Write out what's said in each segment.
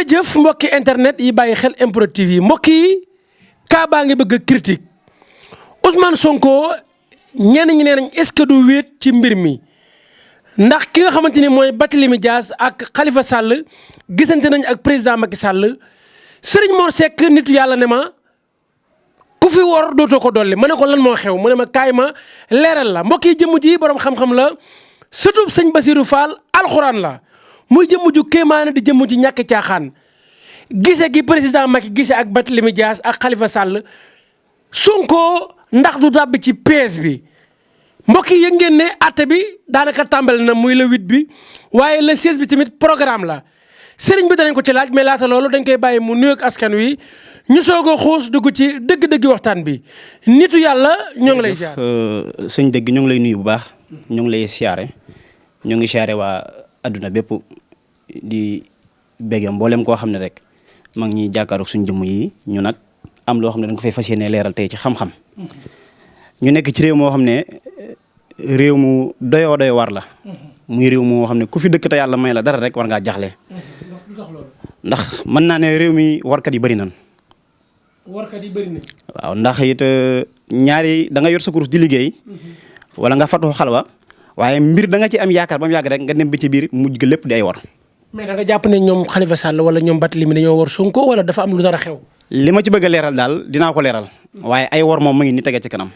jërëjëf mbokki internet yi bàyyi xel MPROD TV yi mbokk yi kaa baa ngi bëgg a critique Ousmane Sonko ñenn ñi nee nañ est-ce que du wéet ci mbir mi ndax ki nga xamante ni mooy Barthélémy Dias ak Khalifa Sall gisante nañ ak président Macky Sall Serigne Mor Seck nitu yàlla ne ma ku fi wor dootoo ko dolli ma ne ko lan moo xew mu ne ma kaay ma leeral la mbokk yi jëmm ji borom xam-xam la surtout sëñ Basirou Fall alxuraan la. muy jëmm ju kéemaane di jëmm ju ñàkk caaxaan gise gi président Macky gise ak Barthélémy Dias ak Khalifa Sall Sonko ndax du tàbbi ci PS bi mbokk yi yëg ngeen ne àtte bi daanaka tàmbali na muy le 8 bi waaye le 16 bi tamit programme la sëriñ bi danañ ko ci laaj mais laata loolu dañ koy bàyyi mu nuyoog askan wi ñu soog a xuus dugg ci dëgg-dëgg waxtaan bi nitu yàlla ñoo ngi lay siyaare. sëñ dëgg ñu ngi lay nuyu bu baax ñu ngi lay siyaare ñu ngi siyaare waa adduna bépp di béggee mboolem koo xam ne rek mag ñi jàkkaaroog suñu jëmm yi ñu nag am loo xam ne dañ ko fay fas yéene leeral tey ci xam-xam ñu nekk ci réew moo xam ne réew mu doyoo doy war la muy réew moo xam ne ku fi dëkk te yàlla may la dara rek war ngaa jaxle ndax mën naa ne réew mi warkat yi bëri nan warkat yi bëri nañ waaw ndax it ñaari da nga yor sa kurus di liggéey wala nga fatu xalwa waaye mbir da nga ci am yaakaar ba mu yàgg rek nga dem ba ci biir mujj ga lépp di ay war. mais da nga jàpp ne ñoom Khalifa Sall wala ñoom Barthélémy dañoo war Sonko wala dafa am lu dara xew. li ma ci bëgg a leeral daal dinaa ko leeral. waaye ay war moom mu ngi ni tege ci kanam.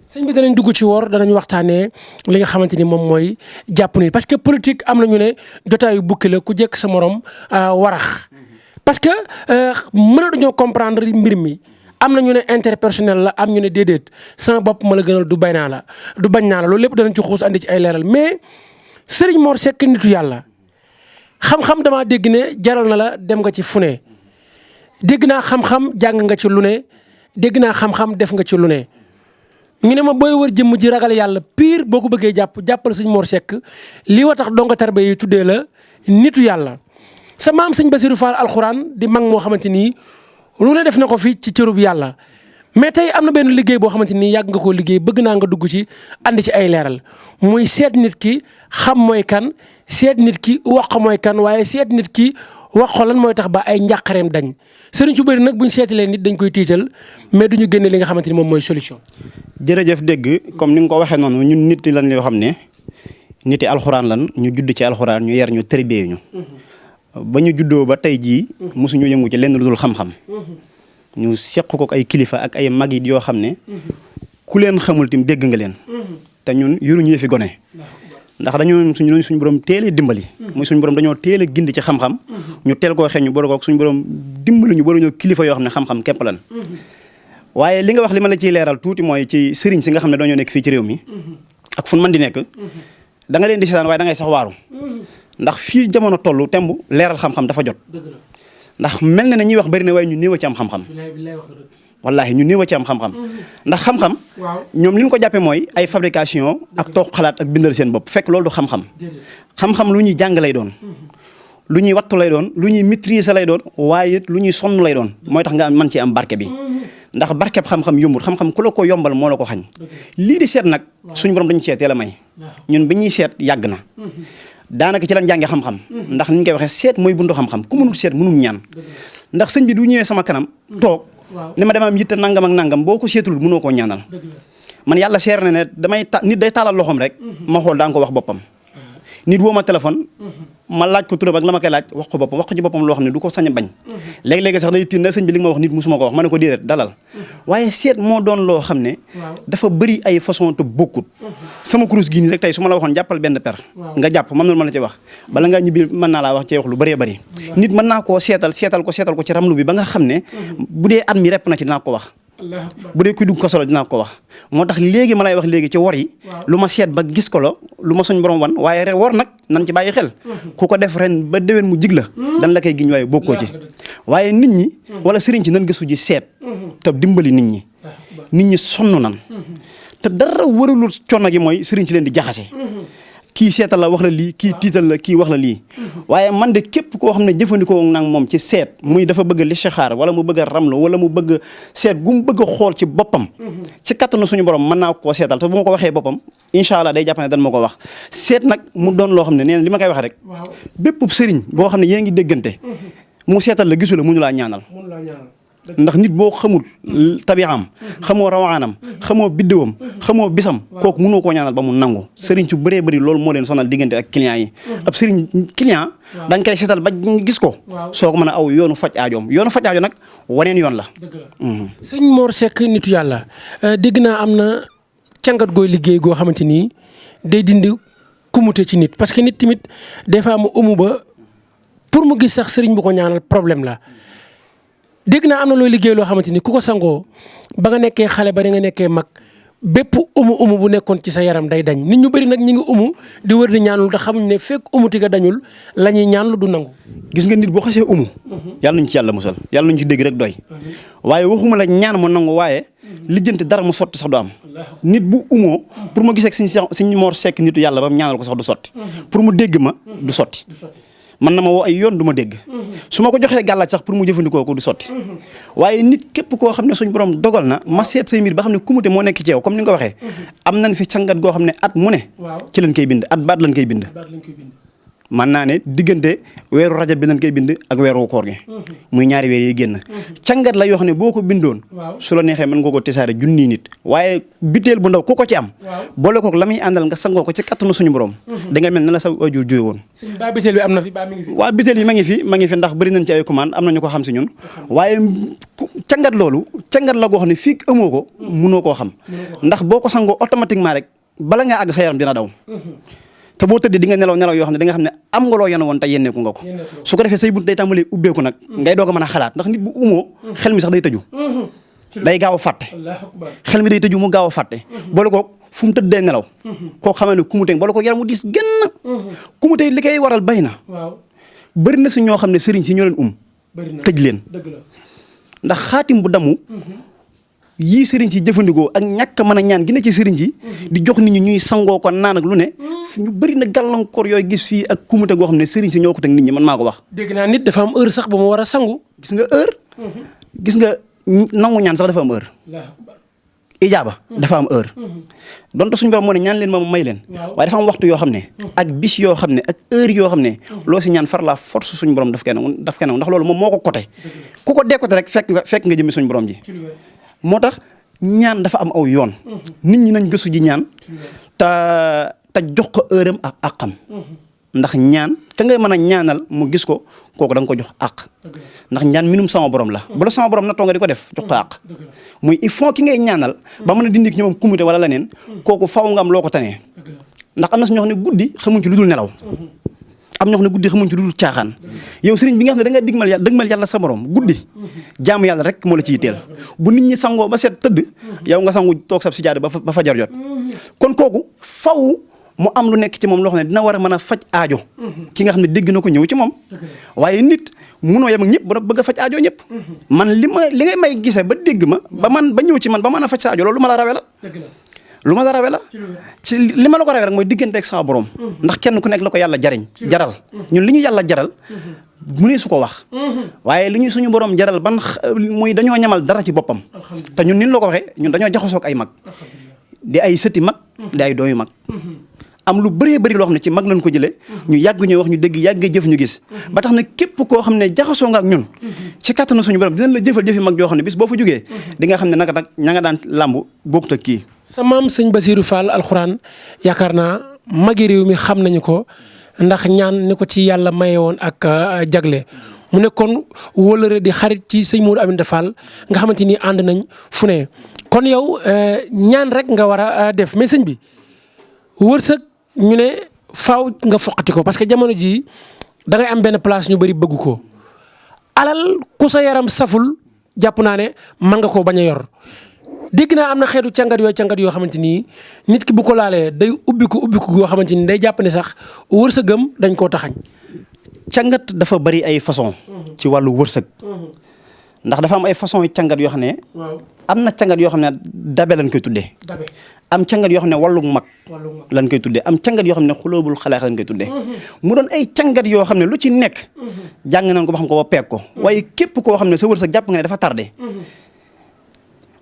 sëñ bi danañ dugg ci wor danañ waxtaanee li nga xamante ni moom mooy jàpp ni parce que politique am na ñu ne jotaayu bukki la ku jekk sa morom warax parce que mënatuñoo comprendre mbir mi. am na ñu ne interpersonnel la am ñu ne déedéet sama bopp ma la gënal du bañ naa la loolu lépp danañ ci xuus andi ci ay leeral mais Serigne Mor Seck nitu yàlla xam-xam damaa dégg ne jaral na la dem nga ci fu ne dégg naa xam-xam jàng nga ci lu ne dégg naa xam-xam def nga ci lu ne ñu ne ma booy wër jëmm ji ragal yàlla pire boo ko bëggee jàppal Serigne Mor Seck lii wa tax donga tarbe yi tuddee la nitu yàlla sa maam sëñ Basirou Fall alxuraan di mag moo xamante ni lu ne def na ko fi ci cërub yàlla mais tey am na benn liggéey boo xamante ni yàgg nga koo liggéey bëgg naa nga dugg ci andi ci ay leeral muy seet nit ki xam mooy kan seet nit ki wax ko mooy kan waaye seet nit ki wax ko lan mooy tax ba ay njàqareem dañ sëriñ su bëri nag buñ seetalee nit dañ koy tiital mais duñu génne li nga xamante ni moom mooy solution. jërëjëf dégg comme ni nga ko waxee noonu ñun nit lan yoo xam ne niti alxuraan lan ñu judd ci alxuraan ñu yar ñu tërbiye ñu. ba ñu juddoo ba tey jii mosuñu yëngu ci lenn lu dul xam-xam ñu seq ko ay kilifa ak ay mag yi yoo xam ne ku leen xamul tim dégg nga leen te ñun yoruñu yëfi gone ndax dañoo suñu borom teel a dimbali muy suñu borom dañoo teel a gindi ci xam-xam ñu teel koo xeeñ ñu boole ko suñu borom dimbali ñu boole ñoo kilifa yoo xam ne xam-xam képp lan waaye li nga wax li ma la ciy leeral tuuti mooy ci sëriñ si nga xam ne dañoo nekk fii ci réew mi ak fu mën di nekk da nga leen di seetaan waaye da ngay sax waaru ndax fii jamono tollu temb leeral xam-xam dafa jot ndax mel na ne ñuy wax bari na waaye ñu néew a ci am xam-xam wallaahi ñu néew a ci am xam-xam ndax xam-xam ñoom li ñu ko jàppee mooy ay fabrication ak toog xalaat ak bindal seen bopp fekk loolu du xam-xam xam-xam lu ñuy jàng lay doon lu ñuy wattu lay doon lu ñuy maîtriser lay doon waaye it lu ñuy sonn lay doon mooy tax nga mën ci am barke bi ndax barkeb xam-xam yombul xam-xam ku la ko yombal moo la ko xañ lii di seet nag suñu borom dañu seet teel a may ñun bi ñuy seet yàgg na daanaka ci lan jànge xam-xam ndax ni ñu koy waxee seet mooy buntu xam-xam ku mënul seet mënum ñaan ndax sëñ bi du ñëwee sama kanam toog ni ma dama am yitte nangam ak nangam boo ko seetul mënoo koo ñaanal man yàlla seer na ne nit day taalal loxoom rek ma xool daa nga ko wax boppam nit woo ma téléphone ma laaj ko turam ak la ma koy laaj wax ko boppam wax ko ci boppam loo xam ne du ko sañ a bañ léegi-léegi sax day tiit na sëñ bi li nga ma wax nit musuma ko wax ma ne ko déedéet dalal waaye seet moo doon loo xam ne dafa bëri ay façon te bokkut sama kurus gii nii rek tey su ma la waxoon jàppal benn per nga jàpp man noonu ma la ci wax bala ngaa ñibbi mën naa laa wax ci wax lu bëree bëri nit mën naa koo seetal ko ci ramlu bi ba nga xam ne bu dee at mi repp na ci dinaa ko wax bu dee kuy dugg ko solo dinaa ko wax moo tax léegi ma lay wax léegi ci wor yi lu ma seet ba gis ko la lu ma suñ borom wan waaye ren wor nag nan ci bàyyi xel ku ko def ren ba déwén mu jig la dan la koy giñ waaye bokkoo ci waaye nit ñi wala sëriñ ci nan gëstu ji seet te dimbali nit ñi sonn nan te dara waralul coono gi mooy sëriñ ci leen di jaxase kii seetal la wax la lii kii tiital la kii wax la lii waaye man de képp koo xam ne jëfandikoo nag moom ci seet muy dafa bëgg listixaar wala mu bëgg a ramlu wala mu bëgg seet gu mu bëgg a xool ci boppam ci kattanu suñu borom mën naa koo seetal te bu ma ko waxee boppam incha allah day jàpp ne dan ma ko wax seet nag mu doon loo xam ne nee na li ma koy wax rek bépp sëriñ boo xam ne yéen ngi déggante mu seetal la gisu la mënu laa ñaanal ndax nit boo xamul tabi'am xamoo rawaanam xamoo biddewam xamoo bisam kooku mënoo koo ñaanal ba mu nangu sëriñ su bëree bëri loolu moo leen sonal diggante ak client yi ab sëriñ client dañ koy seetal ba gis ko soo ko mën a aw yoonu faj aajoom yoonu faj aajo nag waneen yoon la. sëñ Mor Seck nitu yàlla dégg naa am na càngat gooy liggéey goo xamante ni day dindi kumute ci nit parce que nit tamit des fois mu umu ba pour mu gis sax sëriñ bu ko ñaanal problème la. dégg naa am na looy liggéey loo xamante ni ku ko sangoo ba nga nekkee xale ba da nga nekkee mag bépp umu bu nekkoon ci sa yaram day dañ nit ñu bëri nag ñi ngi umu di wër di ñaanul te xamuñ ne fekk umuti ga dañul la ñuy ñaan lu du nangu. gis nga nit boo xasee umu. yàlla nañu ci yàlla musal yàlla nañu ci dégg rek doy. waaye waxuma la ñaan ma nangu waaye lijjanti dara mu sotti sax du am. nit bu umoo pour ma gisee ak suñu Mor Seck nitu yàlla ba mu ñaanal ko sax du sotti. pour mu dégg ma du sotti. man na ma woo ay yoon du ma dégg su ma ko joxee gàllaaj sax pour mu jëfandikoo ko du sotti waaye nit képp koo xam ne suñ borom dogal na ma seet say mbir ba xam ne kumute moo nekk ci yow comme ni nga ko waxee am nañ fi cangat goo xam ne at mu ne ci lañ koy bind at baat lañ koy bind man naa ne diggante weeru rajab bi lañ koy bind ak weeru koor gi muy ñaari weer yi génn cangat la yoo xam ne boo ko bindoon su la neexee mën nga ko tisaare junni nit waaye biteel bu ndaw ku ko ci am boole kook la muy àndal nga sangoo ko ci kattanu suñu borom da nga mel ne la sa waajur jóge woon ba biteel bi am na fi ba mi ngi fi waaw biteel yi ma ngi fi ndax bëri nañ ci ay commande am na ñu ko xam si ñun waaye cangat loolu cangat la goo xam ne fii amoo ko mënoo koo xam ndax boo ko sangoo automatiquement rek bala ngaa àgg sa yaram dina daw te boo tëddee di nga nelaw yoo xam ne da nga xam ne am nga loo yenu woon te yenneeku nga ko su ko defee say bunt day tàmbalee ubbeeku nag ngay doog a mën a xalaat ndax nit bu umoo xel mi sax day tëju day gaaw a fàtte xel mi day tëju mu gaaw a fàtte boole ko fu mu tëddee nelaw koo xamee ne kumute boole ko yaram mu diis genn kumute li koy waral bari na bëri na si ñoo xam ne sëriñ si ñoo leen tëj leen ndax xaatim bu damu yii sëriñ si jëfandikoo ak ñàkk mën a ñaan gi ne ci sëriñ si di jox nit ñi ñuy sangoo ko naan ak lu ne ñu bëri na gàllankoor yooyu gis fii ak kumute goo xam ne sëriñ si ñoo ko teg nit ñi man maa ko wax. dégg naa nit dafa am heure sax ba mu war a sangu. gis nga heure. gis nga nangu ñaan sax dafa am heure. ijaaba dafa am heure. donte suñu borom moo ne ñaan leen ma may leen. waaye dafa am waxtu yoo xam ne. ak bis yoo xam ne ak heure yoo xam ne. loo si ñaan far la force suñu borom daf koy nangu ndax loolu moom moo ko côté. ku ko décoté rek fekk nga jëmee suñu borom ji. moo tax ñaan dafa am aw yoon nit ñi nañ gëstu ji ñaan te jox ko heure am ak àqam ndax ñaan ka ngay mën a ñaanal mu gis ko kooku da nga ko jox àq ndax ñaan minum sama borom la bu la sama borom nattoo nga di ko def jox ko àq muy il faut ki ngay ñaanal ba mën a dindi ci moom kumute wala leneen kooku faw nga am loo ko tanee ndax am na su ñoo xam ne guddi xamuñ ci lu dul nelaw am ñoo xam ne guddi xamuñ ci lu dul caaxaan yow sëriñ bi nga xam ne da nga dëgmal yàlla sa borom guddi jaamu yàlla rek moo la ci yitteel bu nit ñi sangoo ba seet tëdd yow nga sangu toog sab si jaade ba fa jar jot kon kooku faw mu am lu nekk ci moom loo xam ne dina war a mën a faj aajo ki nga xam ne dégg na ko ñëw ci moom waaye nit munoo yem ak ñëpp ba bëgg a faj aajo ñëpp man li ngay may gisee ba dégg ma ba ñëw ci man ba mën a faj sa aajo loolu lu ma la rawe la lu ma la rawe la ci li ma la ko rawe rek mooy diggante ak sama borom ndax kenn ku nekk la ko yàlla jaral ñun li ñu yàlla jaral mu ne su ko wax waaye li ñu suñu borom jaral ban muy dañoo ñamal dara ci boppam te ñun nin la ko waxee ñun dañoo jaxasoog ay mag di ay sëti mag di ay doomi mag am lu bëree bëri loo xam ne ci mag lañ ko jëlee ñu yàgg ñuy wax ñu dégg yàgg jëf ñu gis ba tax na képp koo xam ne jaxasoo nga ak ñun ci kattanu suñu borom dinañ la jëfal jëfi mag joo xam ne bis boo fa jógee di nga xam ne nag ña nga daan làmb bokkut ak kii sa maam sëñ Bassirou Fall alxuraan yaakaar naa magi réew mi xam nañu ko ndax ñaan ni ko ci yàlla maye woon ak jagle mu nekkoon wóolëre di xarit ci sëñ Modou Aminta Fall nga xamante ni ànd nañ fu ne kon yow ñaan rek nga war a def mais sëñ bi wërsëg ñu ne faaw nga foqati ko parce que jamono jii da ngay am benn place ñu bëri bëgg ko alal ku sa yaram saful jàpp naa ne mën nga koo bañ a yor dégg naa am na xeetu càngat yoo xamante ni nit ki bu ko laalee day ubbiku goo xamante ni day jàpp ne sax wërsëgam dañ koo taxañ. càngat dafa bari ay façon ci wàllu wërsëg. ndax dafa am ay façon yu càngat yoo xam ne. am na càngat yoo xam ne dabe lañ koy tuddee. am càngat yoo xam ne wàllug mag lañ koy tuddee am càngat yoo xam ne xuloobul xalaax lañ koy tuddee. mu doon ay càngat yoo xam ne lu ci nekk. jàng nañ ko ba xam ko ba peeg ko. waaye képp koo xam ne sa wërsëg jàpp nga ne dafa tardé.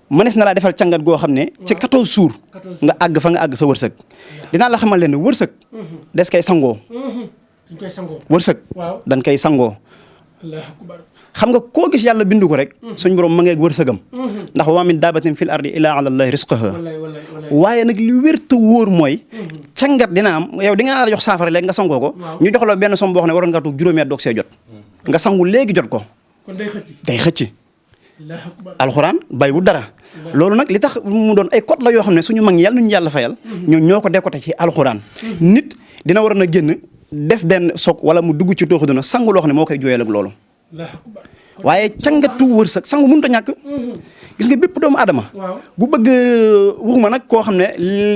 mënees na laa defal càngat goo xam ne. ci 14 jours. nga àgg fa nga àgg sa wërsëg. dinaa la xamal leen ne wërsëg. des koy sangoo. wërsëg dañ koy sangoo xam nga koo gis yàlla bindu ko rek suñ borom ma ngeeg wërsëgam ndax wa min daabatin fil ardi illa ala allahi rizqaha waaye nag li wér te wóor mooy cangat dina am yow di nga la jox saafara léegi nga sangoo ko ñu jox la benn som boo xam ne waroon nga toog juróomi at doog see jot nga sangu léegi jot ko day xëcc alxuraan bàyyiwul dara loolu nag li tax mu doon ay code la yoo xam ne suñu mag ñi yàlla nuñu yàlla fayal ñoo ko décoté ci alxuraan nit dina waroon a génn def benn soog wala mu dugg ci tooxu dina sangu loo xam ne moo koy jooyal ak loolu waaye cangatu wërsëg sangu mënut a ñàkk gis nga bépp doomu aadama bu bëgg waxuma nag koo xam ne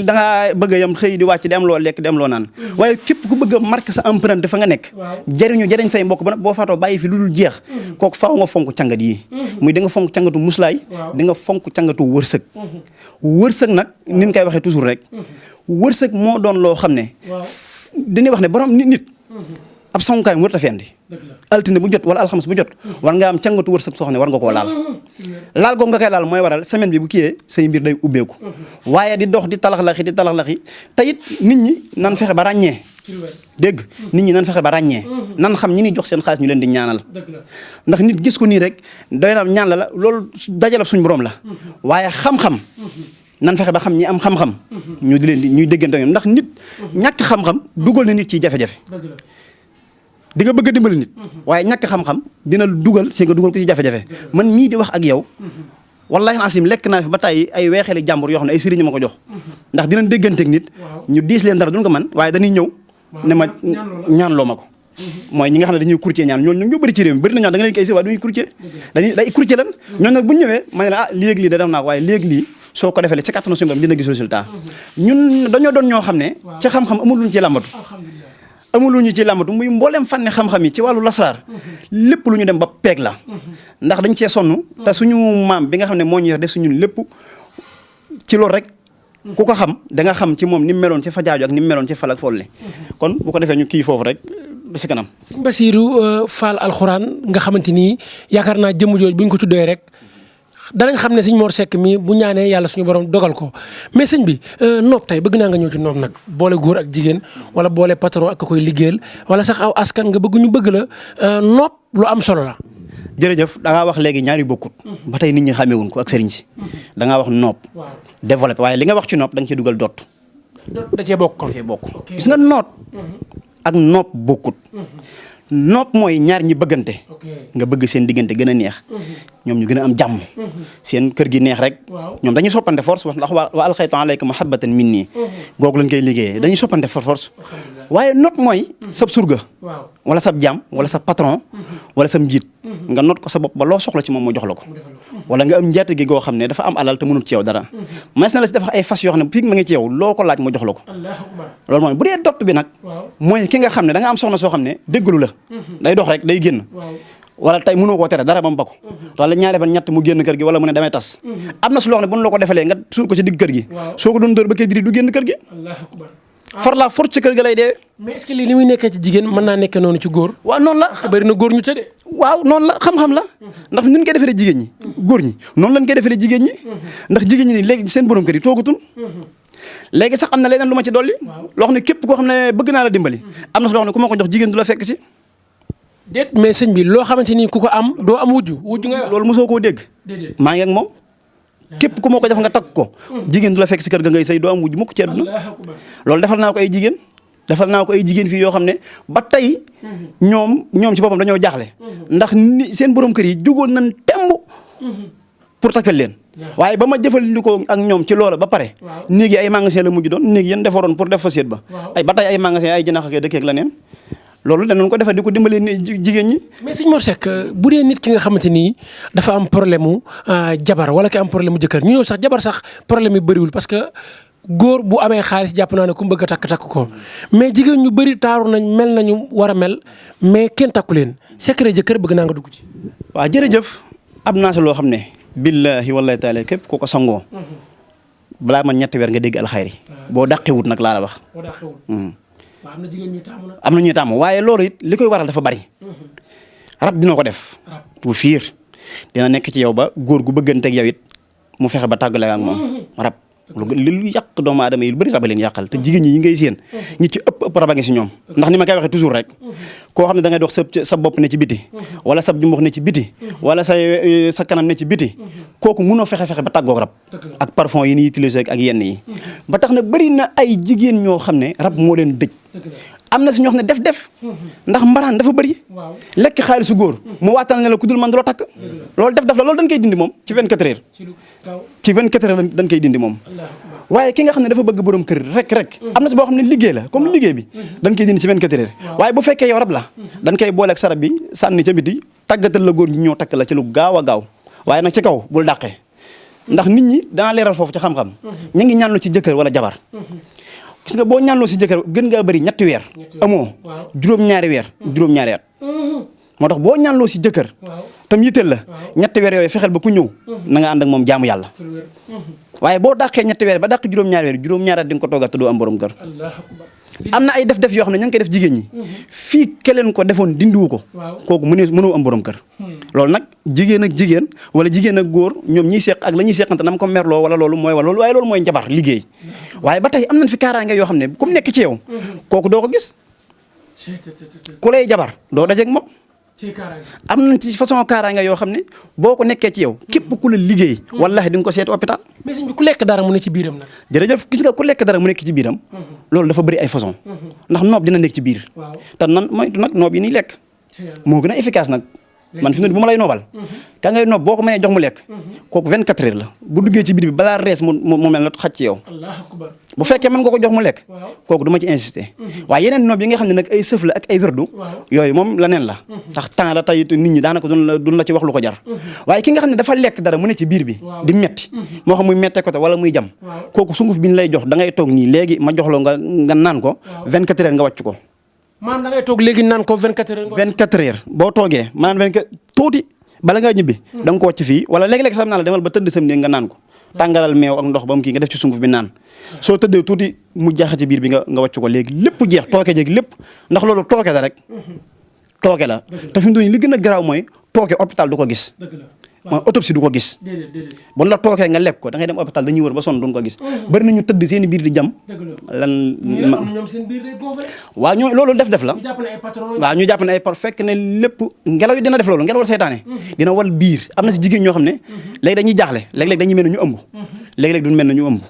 da ngaa bëgg a yam xëy di wàcc di am loo lekk di am loo naan waaye képp ku bëgg a marqué sa empreinte fa nga nekk jëriñ say mbokk ba nag boo faatoo bàyyi fi lu dul jeex kooku faaw nga fonk cangat yi muy di nga fonk cangatu muslaay di nga fonk cangatu wërsëg wërsëg nag ni ñu koy waxee toujours rek wërsëg moo doon loo xam ne dañuy wax ne borom nit ab sangukaay mu wër ta fendi altine bu jot wala alxames bu jot war nga am cangatu wërsëg soo xam ne war nga koo laal googu nga koy laal mooy waral semaine bi bu kiyee say mbir day ubbeeku waaye di dox di talaxlaxi te it nit ñi nan fexe ba ràññee dégg nit ñi nan fexe ba ràññee nan xam ñi ni jox seen xaalis ñu leen di ñaanal ndax nit gis ko nii rek doy na ñaan la loolu dajalab suñu borom la waaye xam-xam nan fexe ba xam ñi am xam-xam ñu di leen di ñuy déggante ndax nit ñàkk xam-xam dugal na nit ci jafe-jafe di nga bëgg a dimbali nit waaye ñàkk xam-xam dina dugal si nga dugal ko ci jafe-jafe man mii di wax ak yow wallahi asim lekk naa fi ba tey ay weexeeli jàmbur yoo xam ne ay sëriñ ma ko jox ndax dinañ dégganteeg nit ñu diis leen dara duñ ko man waaye dañuy ñëw ne ma ñaan loo ma ko mooy ñi nga xam ne dañuy courtier ñaan ñooñu ñoo bëri ci réew mi bëri na ñoo da nga leen koy si waaye duñuy courtier day courtier lan ñooñu nag bu ñu ñëwee ma ne la léegi lii da def naa ko waaye léegi lii soo ko defee ci kattanu suñu borom dina gis résultat ñun dañoo doon ñoo xam ne ci xam-xam amul luñ ci làmbatu amuluñu ci làmbatu muy mboolem fànni xam-xam yi ci wàllu lasraar lépp lu ñu dem ba peeg la ndax dañ cee sonn te suñu maam bi nga xam ne moo ñu def suñu lépp ci loolu rek ku ko xam da nga xam ci moom ni mu meloon ci fa jaaju ak ni mu meloon ci fal ak folle kon bu ko defee ñu kii foofu rek ba si kanam. sëñ Bassirou Fall alxuraan nga xamante ni yaakaar naa jëmm jooju bu ñu ko tuddee rek danañ xam ne sëñ Mor Seck mi bu ñaanee yàlla suñu borom dogal ko mais sëñ bi nopp tey bëgg naa nga ñëw ci nopp nag boole góor ak jigéen wala boole patron ak ka koy liggéeyal wala sax aw askan nga bëgg ñu bëgg la nopp lu am solo la. jërëjëf da ngaa wax léegi ñaari bokkut ba tey nit ñi xàmmewuñ ko ak sëriñ si da ngaa wax nopp développé waaye li nga wax ci nopp da nga ciy dugal dot da cee bokk kon gis nga noot ak nopp bokkut nopp mooy ñaar ñi bëggante nga bëgg seen diggante gën a neex ñoom ñu gën a am jàmm seen kër gi neex rek ñoom dañuy soppante force wax ndax wa alxaytu alayka mahabbatan minni googu lañ koy liggéeyee dañuy soppante force waaye nopp mooy sab surga wala sab jàmm wala sa patron wala sa njiit nga noot ko sa bopp ba loo soxla ci moom mu jox la ko wala nga am njaate gi goo xam ne dafa am alal te mënut ci yow dara mas na la si defar ay fas yoo xam ne fii ma ngi ci yow loo ko laaj mu jox la ko loolu mooy bu dee dott bi nag mooy ki nga xam ne da nga am soxna soo xam ne déggalu la day dox rek day génn wala tey mënoo koo tere dara ba mu bako wala ñaari ban ñett mu génn kër gi wala mu ne damay tas am na su loo xam ne bu ñu la ko defalee nga suul ko ci digg kër gi soo ko doon dóor ba kay diri du génn kër gi far la force ci kër ga lay dee. mais est-ce que lii ni muy nekkee ci jigéen mën naa nekkee noonu ci góor. waaw noonu la parce que bëri na góor ñu tëddee. waaw noonu la xam-xam la. ndax ni ñu koy defaree jigéen ñi. góor ñi noonu lañ koy defaree jigéen ñi. ndax jigéen ñi nii léegi seen borom kër yi toogatun. léegi sax am na leneen lu ma ci dolli. loo xam ne képp koo xam ne bëgg naa la dimbali. am na su loo xam ne ku ma ko jox jigéen du la fekk si. déet mais sëñ bi loo xamante ni ku ko am doo am wujju ngay wax. loolu mosoo koo dégg. maa ngi ak moom képp ku moo ko def nga takk ko jigéen du la fekk si kër ga ngay sëy doo am wujj mukk ci àdduna loolu defal naa ko ay jigéen fii yoo xam ne ba tey ñoom ci boppam dañoo jaaxle ndax ni seen borom kër yi jugoon nañ temb pour takkal leen waaye ba ma jëfandikoo ak ñoom ci loola ba pare néegi ay magasin la mujj doon néegi yéen defaroon pour def fa séet ba ay ba tey ay magasin ay jënax ak dëkkeeg la neen loolu danañ ko defee di ko dimbalee jigéen ñi. mais sëñ Mor Seck bu dee nit ki nga xamante ni dafa am problème mu jabar wala ki am problème mu jëkkër ñu ñëw sax jabar sax problème yi bëriwul parce que góor bu amee xaalis jàpp naa ne ku mu bëgg a takk ko mais jigéen ñu bëri taaru nañ mel nañu war a mel mais kenn takku leen secret jëkkër bëgg naa nga dugg ci. waaw jërëjëf am naa si loo xam ne. billahi wallahi taala képp ku ko sangoo. balaa man ñetti weer nga dégg alxayri. boo dàqewut nag laa la wax. waaw am na jigéen ñuy taamu nag. am na ñuy taamu waaye loolu it li koy waral dafa bari. rab dina ko def. bu fiir dina nekk ci yow ba góor gu bëgganteeg yow it mu fexe ba tàggale ak moom rab. lu yàq doomu aadama yi lu bëri raba leen yàqal te jigéen ñi yi ngay séen ñi ci ëpp raba nga si ñoom ndax ni ma koy waxee toujours rek koo xam ne da ngay dox sa bopp ne ci biti wala sa jumbox ne ci biti wala sa kanam ne ci biti kooku mënoo fexe ba tàggoog rab ak parfum yi ni utiliser ak yenn yi ba tax na bëri na ay jigéen ñoo xam ne rab moo leen dëj am na si ñoo xam ne def ndax mbaraan dafa bëri lekk xaalisu góor mu waatal ne la ku dul man du la takk loolu def la loolu dañ koy dindi moom ci 24 heures ci 24 heures dañ koy dindi moom waaye ki nga xam ne dafa bëgg borom kër rek am na si boo xam ne liggéey la comme liggéey bi dañ koy dindi ci 24 heures waaye bu fekkee yow rab la dañ koy booleeg sarab bi sànni ca biti tàggatal la góor ñi ñëw takk la ci lu gaaw a gaaw waaye nag ci kaw bul dàqee ndax nit ñi danaa leeral foofu ci xam-xam ñu ngi ñaanlu ci jëkkër wala jabar gis nga boo ñaanloo si jëkkër gën ngaa bëri 3 weer amoo juróom-ñaari weer juróom-ñaari at moo tax boo ñaanloo si jëkkër tam yitteel la 3 weer yooyu fexeel ba ku ñëw na nga ànd ak moom jaamu yàlla waaye boo dàqee 3 weer ba dàq juróom-ñaari weer juróom-ñaari at di nga ko toogal te doo am borom kër am na ay def yoo xam ne ña ngi koy def jigéen ñi fii keleen ko defoon dindiwu ko kooku mënoo am borom kër loolu nag jigéen ak jigéen wala jigéen ak góor ñoom ñiy seq ak la ñuy seqante nam ko merloo wala loolu mooy waaye loolu mooy njabar liggéey waaye ba tey am nañ fi kaaraange yoo xam ne comme nekk ci yow kooku doo ko gis ku lay jabar doo dajeeg moom am nañ ci façon kaaraange yoo xam ne boo ko nekkee ci yow képp ku la liggéey wallahi di nga ko seeti hôpital mais sëñ bi ku lekk dara mu ne ci biiram nag jërëjëf gis nga ku lekk dara mu nekk ci biiram loolu dafa bëri ay façon ndax noob dina nekk ci biir te nan moytu nag noob yi ni lekk moo gën a efficace nag man fi mu ne bu ma lay noobal ka ngay noob boo ko mënee jox mu lekk kooku 24 heures la bu duggee ci biir bi balaa rees mu mel na xaj ci yow bu fekkee mën nga ko jox mu lekk kooku du ma ci insister waaye yeneen noob yi nga xam ne nag ay sëf la ak ay wérdu yooyu moom la neen la tax temps la tey nit ñi daanaka duñ la ci wax lu ko jar waaye ki nga xam ne dafa lekk dara mu ne ci biir bi di metti moo xam muy mettee côté wala muy jam kooku sunguf bi ñu lay jox da ngay toog nii léegi ma jox la nga naan ko 24 heures nga wàcc ko maanaam da ngay toog léegi naan ko 24 heures. 24 heures boo toogee maanaam 24 tuuti bala ngaa ñibbi. da nga ko wàcc fii wala léegi-léegi sax naa la demal ba tëdd sam néeg nga naan ko. tàngalal meew ak ndox ba mu kii nga def ci sunguf bi naan. soo tëddee tuuti mu jaaxati biir bi nga wàcc ko léegi lépp jeex tooke jeeg lépp ndax loolu tooke la rek. tooke la te fi mu li gën a garaaw mooy tooke hôpital du ko gis. ma autopsie du ko gis bon la tookee nga lekk ko da ngay dem hôpital dañuy wër ba sonn duñ ko gis bari nañu tëdd seen biir di jam lan waaw ñoo loolu def la waaw ñu jàpp ne ay fekk ne lépp ngelaw yi dina def loolu ngelaw seytaane dina wal biir am na si jigéen ñoo xam ne léegi dañuy jaaxle léeg-léeg dañuy mel ne ñu ëmb léeg-léeg duñ mel ne ñu ëmb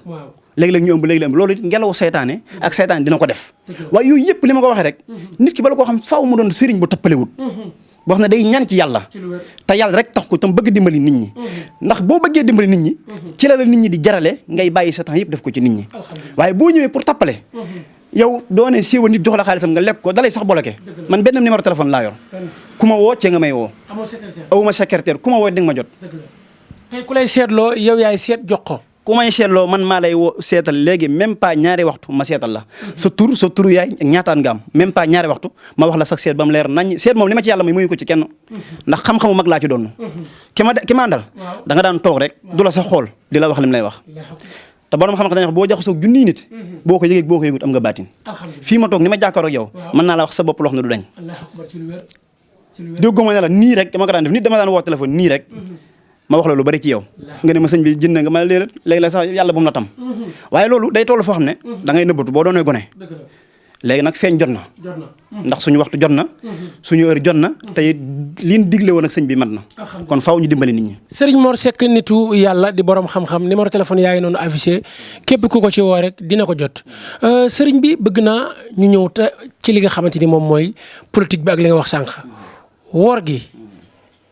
léeg-léeg ñu ëmb léeg-léeg loolu ngelaw seytaane ak seytaane dina ko def waaye yooyu yëpp li ma ko waxee rek nit ki bala koo xam faaw mu doon sëriñ bu tappalewut boo xam ne day ñaan ci yàlla te yàlla rek tax ko tam bëgg dimbali nit ñi ndax boo bëggee dimbali nit ñi ci la nit ñi di jarale ngay bàyyi sa temps yëpp def ko ci nit ñi waaye boo ñëwee pour tappale yow doone siiwa nit jox la xaalisam nga lekk ko dalay sax bloqué man benn numéro téléphone laa yor ku ma woo cee nga may woo awuma secrétaire ku ma woo di nga ma jot tey ku lay seetloo yow yaay seet jox ko ku may seetloo man maa lay seetal léegi même pas ñaari waxtu ma seetal la sa tur yaay ñaataan nga am même pas ñaari waxtu ma wax la sax seet ba mu leer nañ seet moom li ma ci yàlla may muyu ko ci kenn ndax xam-xamu mag laa ci doon ki ma àndal da nga daan toog rek du la sa xool di la wax lim lay wax te borom xam-xam dañuy wax boo jaxasoo junniy nit boo ko yëgee boo ko yëgut am nga baatin fii ma toog ni ma jàkkaaroo ak yow mën naa la wax sa bopp loo xam ne du dañ déggoo ma ne la nii rek dama ko daan def nit dama daan woo téléphone nii rek ma wax la lu bari ci yow nga ne ma sëñ bi jënd nga ma léegi la sax yàlla bu mu la tam waaye loolu day toll foo xam ne da ngay nëbbatu boo doonee gone léegi nag feeñ jot na ndax suñu waxtu jot na suñu heure jot na te liñ digle woon ak sëñ bi mat na kon faaw ñu dimbali nit ñi Serigne Mor Seck nitu yàlla di borom xam-xam numéro téléphone yaa ngi noonu affiché képp ku ko ci woo rek dina ko jot Serigne bi bëgg naa ñu ñëw te ci li nga xamante ni moom mooy politique bi ak li nga wax sànq woor gi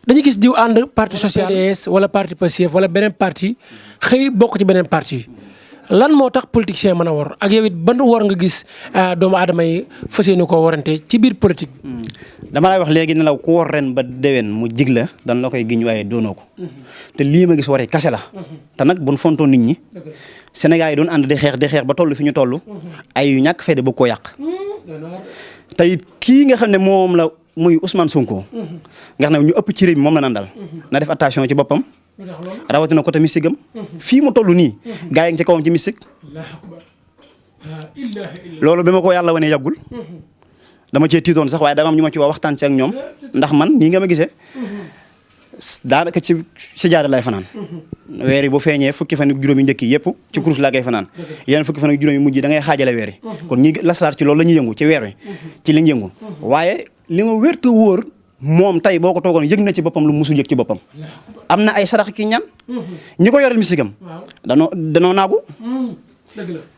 dañu gis diw ànd parti socialiste wala parti Pastef wala beneen parti xëy bokk ci beneen parti lan moo tax politicien mën a wor ak yow it ban wor nga gis doomu aadama yi fas yéene koo warante ci biir politique bi. dama lay wax léegi ne la ku wor ren ba déwén mu jig la dan la koy giñ waaye doonoo ko te lii ma gis waree kase la te nag buñ fontoo nit ñi Sénégal yi doon ànd di xeex ba toll fi ñu toll ay yu ñàkk fayda bëgg koo yàq te it kii nga xam ne moom la muy Ousmane Sonko nga xam ne ñu ëpp ci réew mi moom la naan dal na def attention ci boppam rawatina côté mystique am fii mu toll nii gaa yi ngi ci kawam ci mystique loolu bi ma ko yàlla wane yàggul dama cee tiitoon sax waaye dama am ñu ma ci wax waxtaan ci ak ñoom ndax man nii nga ma gisee daanaka ci sijaada lay fanaan weer yi bu feeñee fukki fan ak juróom yi njëkk yi yëpp ci kurus laa koy fanaan yeneen fukki fan ak juróom yi mujj da ngay xaajale weer yi kon ñi lasaraar ci loolu la ñuy yëngu ci weer wi ci liñ yëngu waaye li ma wérta wóor moom tey boo ko toogoon yëg na ci boppam lu musul yëg ci boppam am na ay sarax ki ñaan ñi ko yoreel misigam danoo naagu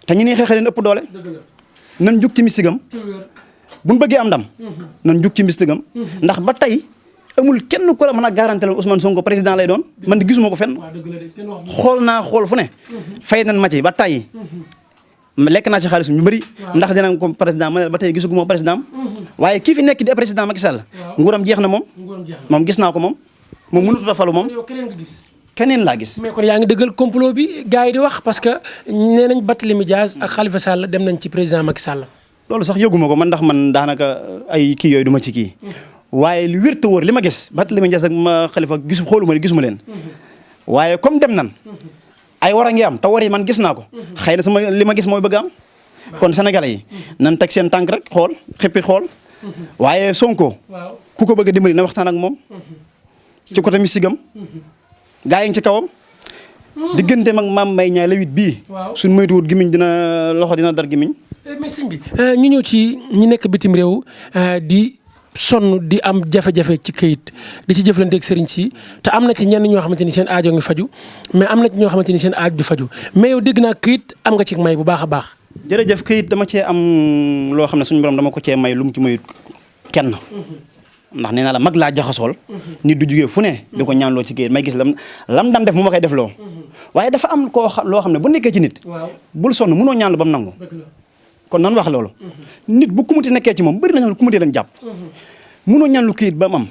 te ñi ni xeexe leen ëpp doole nan jug ci misigam buñ bëggee am ndam nan jug ci misigam ndax ba tey amul kenn ku la mën a garanté la Ousmane Sonko président lay doon man di gisuma ko fenn xool naa xool fu ne fay nañ ma ci ba tey lekk naa ci xaalis ñu bëri ndax dinañ ko président ma ne ba tey gisuguma président waaye kii fi nekk di président Macky Sall nguuram jeex na moom gis naa ko moom mënut a falu moom keneen laa gis. mais kon yaa ngi dëggal complot bi gars yi di wax parce que nee nañ Barthélémy Dias ak Khalifa Sall dem nañ ci président Macky Sall. loolu sax yëguma ko man ndax man daanaka ay kii yooyu du ma ci kii waaye lu wér te wóor li ma gis Barthélémy Dias ak ma Khalifa gisuma leen waaye comme dem nan ay war a ngi am te war yi man gis naa ko xëy na sama li ma gis mooy bëgg am kon sénégalais yi nan teg seen tànk rek xool xippi xool waaye Sonko ku ko bëgg a dimbali na waxtaan ak moom ci côté misigam gaa yi ngi ci kawam digganteem ak Mame Mbaye Niang la 8 bii suñ moytuwut gimiñ loxo dina dar gimiñ mais sëñ bi ñu ñëw ci ñi nekk bitim réew di sonn di am jafe-jafe ci këyit di ci jëflanteeg sëriñ si te am na ci ñenn ñoo xamante ni seen aajo ngi faju mais am na ci ñoo xamante ni seen aaj du faju mais yow dégg naa këyit am nga ci may bu baax a baax. jërëjëf këyit dama cee am loo xam ne suñu borom dama ko cee may lu mu ci mayut kenn ndax nee naa la mag laa jaxasool nit du jugee fu ne di ko ñaanloo ci këyit may gis lam daan def mu ma koy def loo waaye dafa am loo xam ne bu nekkee ci nit bul sonn mënoo ñaanlu ba mu nangu kon nan wax loolu nit bu kumuti nekkee ci moom bëri na kumuti leen jàpp mënoo ñaan lu këyit ba mu am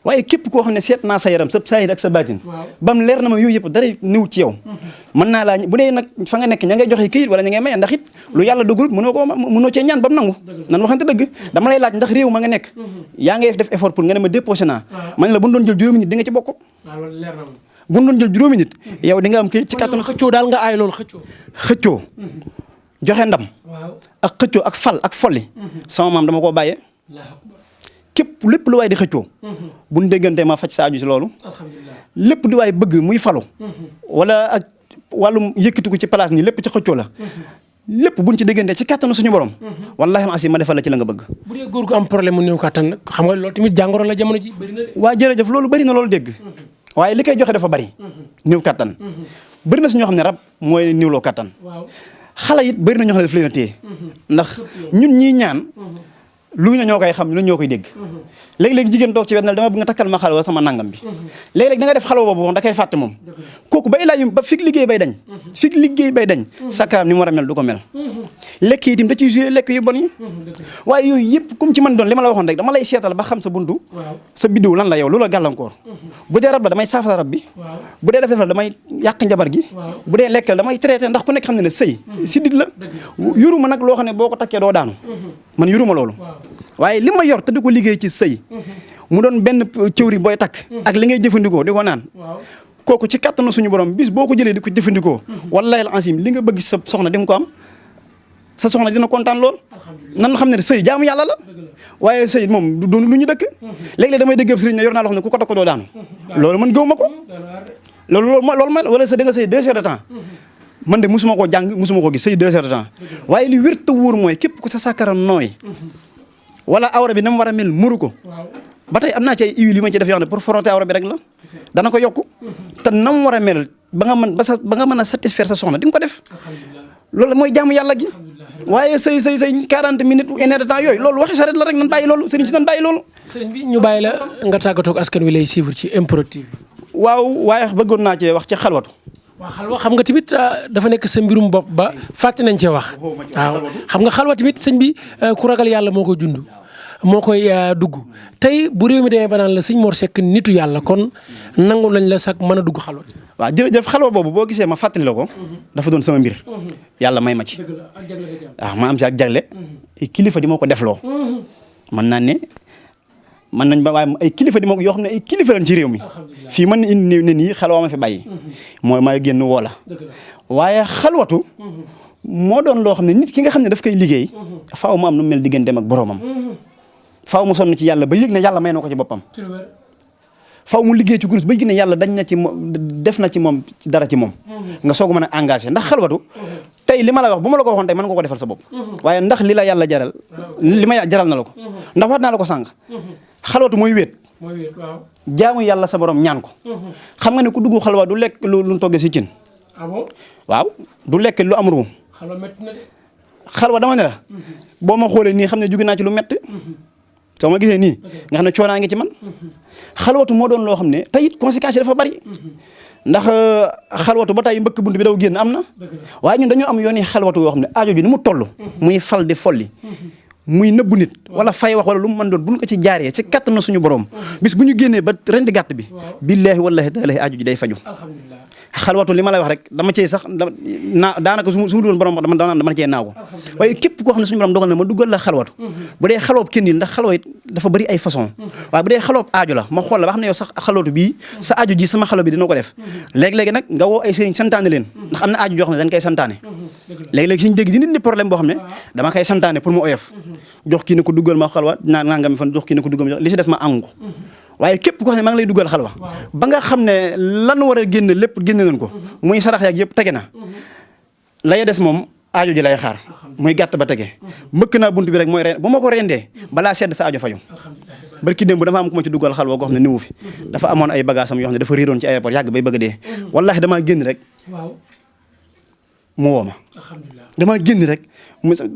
waaye képp koo xam ne seet naa sa yaram sa saayir ak sa baatin ba mu leer na ma yooyu yëpp dara niw ci yow mën naa laa bu dee nag fa nga nekk ña ngay joxe këyit wala ña ngay maye ndax it lu yàlla dogal mënoo cee ñaan ba mu nangu nan waxante dëgg dama lay laaj ndax réew ma nga nekk yaa ngay def effort pour nga ne ma déposé naa ma ne la bu ñu doon jël juróomi nit di nga ci bokk bu ñu doon jël juróomi nit yow di nga am këyit ci kàttan xëccoo daal nga aay loolu xëccoo joxe ndam ak xëccoo ak fal ak folli sama maam dama koo bàyyee képp lépp lu waay di xëccoo buñ déggante ma faj saaju si loolu lépp di waay bëgg muy falu wala ak wàllum yëkkatiku ci place nii lépp ci xëccoo la lépp buñ ci déggante ci kàttanu suñu borom wallahi ma ma defal la ci la nga bëgg bu dee góor gu am problème mu néew kàttan xam nga loolu tamit jàngoro la jamono ji bëri na de waa jërëjëf loolu bëri na loolu dégg waaye li koy joxe dafa bëri néew kàttan bëri na si ñoo xam ne rab mooy néewloo kàttan xale it bëri na ñoo xam ne daf leen a téye ndax ñun ñii ñaan lu ñu ñoo koy xam lu ñoo koy dégg léegi-léegi jigéen toog ci wet na dama bëgg nga takkal ma xalwa sama nangam bi léegi-léegi da nga def xalwa boobu da koy fàtte moom kooku ba ilaa ba fig liggéey bay dañ sakkaam ni mu war a mel du ko mel lekk yi itam da ciy joué lekk yu bon yi waaye yooyu yëpp comme ci man doon li ma la waxoon rek dama lay seetal ba xam sa buntu sa biddiw lan la yow lu la gàllankoor bu dee rab la damay saafara rab bi bu dee def la damay yàq njabar gi bu dee lekk la damay traité ndax ku nekk xam ne ne sëy siddit la yuruma nag loo xam ne boo ko takkee doo daanu man yuruma loolu waaye li ma yor te di ko liggéey ci sëy mu doon benn cëwri booy takk ak li ngay jëfandikoo di ko naan kooku ci kattanu suñu borom bis boo ko jëlee di ko jëfandikoo wallahi al asim li nga bëgg sa soxna di nga ko am sa soxna dina kontaan lool nan xam ne sëy jaamu yàlla la waaye sëy moom du doon lu ñu dëkk léeg-léeg damay dégg sëriñ ne yor naa loo xam ne ku ko takk doo daanu loolu man gëw ma ko loolu ma wala sa da nga sëy 2 heures de temps man de musuma koo jàng musuma koo gis sëy 2 heures de temps waaye li wér te wóor mooy képp ku sa sàkkara nooy wala awra bi na mu war a mel muru ko ba tey am naa ci ay huile yu ma ci def yoo xam ne pour frotter awra bi rek la dana ko yokku te na mu war a mel ba nga mën a satisfaire sa soxna di nga ko def loolu mooy jaamu yàlla gi waaye sëy 40 minutes 1 heure de temps yooyu loolu waxi saret la rek nan bàyyi loolu sëriñ si nan bàyyi loolu sëriñ bi ñu bàyyi la nga tàggatoo ak askan wi lay suivre ci MPROD TV waaw waaye bëggoon naa cee wax ci xalwatu waaw xalwa xam nga tamit dafa nekk sa mbirum bopp ba fàtte nañ cee wax waaw xam nga xalwa tamit sëñ bi ku ragal yàlla moo koy dund moo koy dugg tey bu réew mi demee ba naan la sëñ Mor Seck nitu yàlla kon nangu lañ la sax mën a dugg xalwa waaw jërëjëf xalwa boobu boo gisee ma fàttali la ko dafa doon sama mbir yàlla may ma ci waaw ma am ci ak jagle kilifa di moo ko defloo mën naa ne mën nañ ba waaye ay kilifa di moo ko yoo xam ne ay kilifa lañ ci réew mi fii mën na indi ne nii xalwa ma fi bàyyi mooy may génn woo la waaye xalwatu moo doon loo xam ne nit ki nga xam ne daf koy liggéey faaw mu am nu mel digganteem ak boroomam faaw mu sonn ci yàlla ba yëg ne yàlla may na ko ci boppam faw mu liggéey ci kurus ba gis ne yàlla dañ na ci moom def na ci moom dara ci moom nga soog a mën a engagé ndax xalwatu tey li ma la wax bu ma la ko waxoon tey mën nga ko defal sa bopp waaye ndax li la yàlla jaral li ma jaral na la ko ndax wax naa la ko sànq xalwatu mooy wéet jaamu yàlla sa borom ñaan ko xam nga ne ku dugg xalwa du lekk lu toggee si cin waaw du lekk lu am ruum xalwa dama ne la boo ma xoolee nii xam ne jóge naa ci lu métti soo ma gisee nii nga xam ne coonaa ngi ci man xalwatu moo doon loo xam ne tey it conséquences yi dafa bari ndax xalwatu ba tey mbëkk bunt bi daw génn am na waaye ñun dañoo am yoon yi xalwatu yoo xam ne aajo ji ni mu toll muy fal di folli muy nëbbu nit wala fay wax wala lu mu mën doon bu ñu ko ci jaaree ci katt na suñu borom bis bu ñu génnee ba rendi gàtt bi billaahi wallaahi taalaahi aajo ji day faju xalwatu li ma lay wax rek dama cee sax daanaka su ma doon borom dama cee naaw ko waaye képp koo xam ne suñu borom dogal na ma duggal la xalwatu bu dee xaloob kenn ndax xalwa it dafa bëri ay façon waaye bu dee xaloob aajo la ma xool la ba xam ne yow sax xalwatu bii sa aajo ji sama xalwa bi dina ko def léegi-léegi nag nga woo ay sëriñ santaane leen ndax am na aajo joo xam ne dañ koy santaane léegi-léegi suñu dégg di nit ni problème boo xam ne dama koy santaane pour mu oyof jox kii ne ko duggal ma xalwa nangami fan jox kii ne ko duggal ma li si des ma àngu waaye képp koo xam ne maa ngi lay duggal xalwa ba nga xam ne lan war a génn lépp génn nañ ko muy sarax yaag yëpp tege na lay des moom aajo ji lay xaar muy gàtt ba tege mbëkk naa bunt bi rek mooy bu ma ko rendee balaa sedd sa aajo faju barki démb dafa am ku ma ci duggal xalwa goo xam ne niwu fi dafa amoon ay bagages am yoo xam ne dafa réeroon ci aéroport yàgg bay bëgg a dee wallaahi damaa génn rek mu woo ma damaa génn rek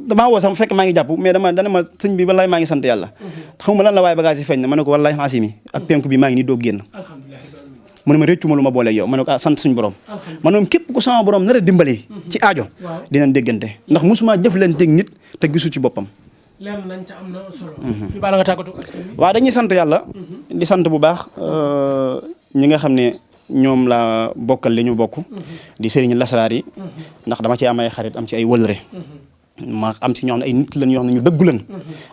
damaa woo sax fekk maa ngi jàpp mais dana ma sëñ bi wallaay maa ngi sant yàlla xaw ma lan la waaye bagage yi feeñ na ma ne ko wallaay asimi ak penku bi maa ngi nii doog génn mu ne ma réccu ma lu ma booleeg yow ma ne ko sant suñu borom man moom képp ku sama borom nar a dimbali ci aajo dinañ déggante ndax musuma jëflanteeg nit te gisu ci boppam lenn nañ ca am na solo ñu baal nga tàggatoo askan wi waaw dañuy sant yàlla di sant bu baax ñi nga xam ne ñoom la bokkal li ñu bokk di sëriñ lasaraar yi ndax dama ci am ay xarit am ci ay wëlëre ma am si ñoo xam ne ay nit lañ yoo xam ne ñu dëggu lan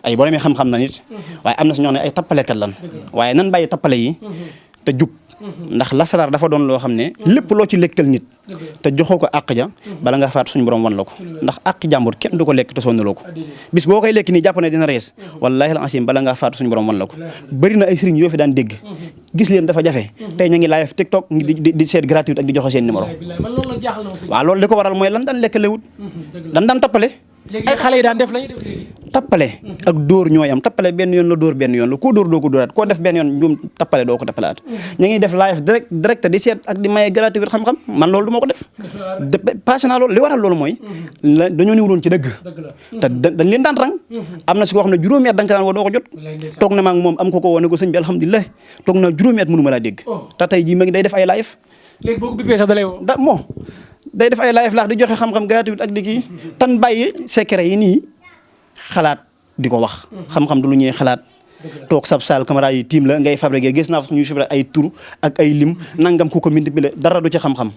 ay borom xam-xam na nit waaye am na si ñoo xam ne ay tappalekat lan waaye nan bàyyi tappale yi te jub ndax lasaraar dafa doon loo xam ne lépp loo ci lekkal nit te joxoo ko àq ja bala nga faatu suñu borom wan la ko ndax àq jàmbur kenn du ko lekk te sonnaloo ko bis boo koy lekk nii jàpp ne dina rees wallaahi al-asiim bala nga faatu suñu borom wan la ko bëri na ay sëriñ yoo fi daan dégg gis leen dafa jafe tey ñu ngi live TikTok di seet gratuit ak di joxe seen numéro waaw loolu li ko waral mooy lan daan lekk lewut dan daan tappale léegi xale yi daan def lañuy def léegi tappale ak dóor ñooy am tappale benn yoon la dóor benn yoon la koo dóor doo ko dóoraat koo def benn yoon ñoom tappale doo ko tappalaat ñu ngi def live direct di seet ak di maye gratuit xam-xam man loolu du ma ko def passé naa loolu li waral loolu mooy dañoo niwuloon ci dëgg te dañ leen daan rang am na si koo xam ne juróomi at da nga daan woo doo ko jot toog na ma ak moom am ko woo ne ko sëñ bi alhamdulilah toog na juróomi at mënu ma laa dégg te tey jii ma ngi day def ay live léegi boo ko bippee sax da lay woo day def ay live laax di joxe xam-xam gratuit ak di kii tan bàyyi secret yi nii xalaat di ko wax xam-xam du lu ñuy xalaat toog sab saal caméra yi tiim la ngay fabriqué gis naa fa ñuy fabriqué ay tur ak ay lim nangam ku ko mbind bi dara du ci xam-xam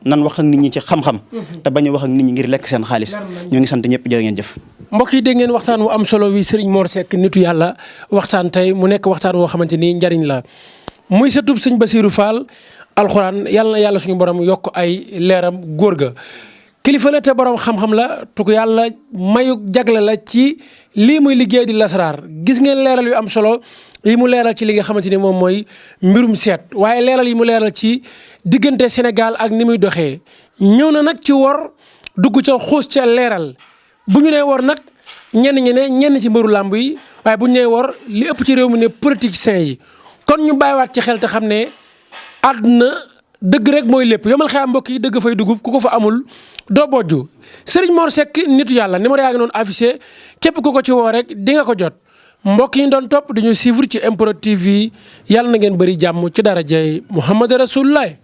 nan wax ak nit ñi ci xam-xam te bañ a wax ak nit ñi ngir lekk seen xaalis ñoo ngi sant ñëpp jërë ngeen jëf mbokk yi dégg ngeen waxtaan wu am solo wi Serigne Mor Seck nitu yàlla waxtaan tey mu nekk waxtaan woo xamante ni njariñ la muy sëtub sëñ Bassirou Fall alxuraan yàlla na yàlla suñu borom yokk ay leeram góor ga kilifa la te borom xam-xam la tu ko yàlla mayu jagle la ci lii muy liggéey di lasaraar gis ngeen leeral yu am solo yi mu leeral ci li nga xamante ni moom mooy mbirum seet waaye leeral yi mu leeral ci diggante Sénégal ak ni muy doxee ñëw na nag ci wor dugg ca xuus ca leeral bu ñu nee wor nag ñenn ñi ne ñenn ci mbëru làmb yi waaye bu ñu nee wor li ëpp ci réew mi ne politiciens yi kon ñu bàyyiwaat ci xel te xam ne àdduna dëgg rek mooy lépp yomal xeam mbokk yi dëgg fay dugub ku ko fa amul doo bojju Serigne Mor Seck nitu yàlla numéro yaa ngi noonu affiché képp ku ko ci woo rek di nga ko jot mbokk yi doon topp dañu suivre ci MPROD TV yàlla na ngeen bëri jàmm ci darajay Muhammad Rasulullah